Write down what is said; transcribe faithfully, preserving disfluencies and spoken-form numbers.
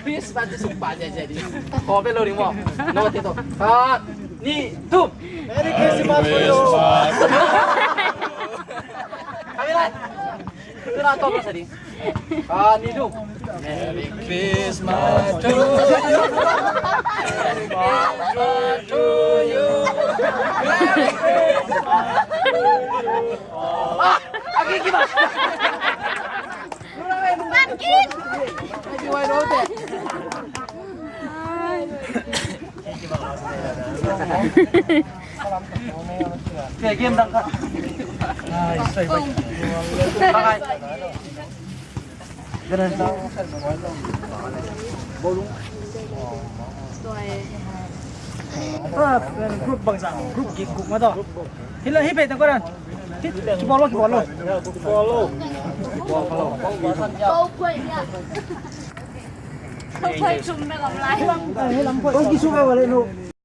Christmas ci suk pah ziahziah ding. Kawk bek lo ding maw. No, te tawh. Khat, nih, thum. Merry Christmas to you. Khat, nih, thum. Khat, nih, thum. Merry Christmas to you. Merry Christmas to you. Merry Christmas. Ah, a gik gik bang. Ban gik. Game dang kha. Group bangzah, group gik guk mah tawh. Hi la, hi pei tang ko dan. Hi, kibawl lo, kibawl lo. Kibawl lo. Kibawl lo. Kibawl lo.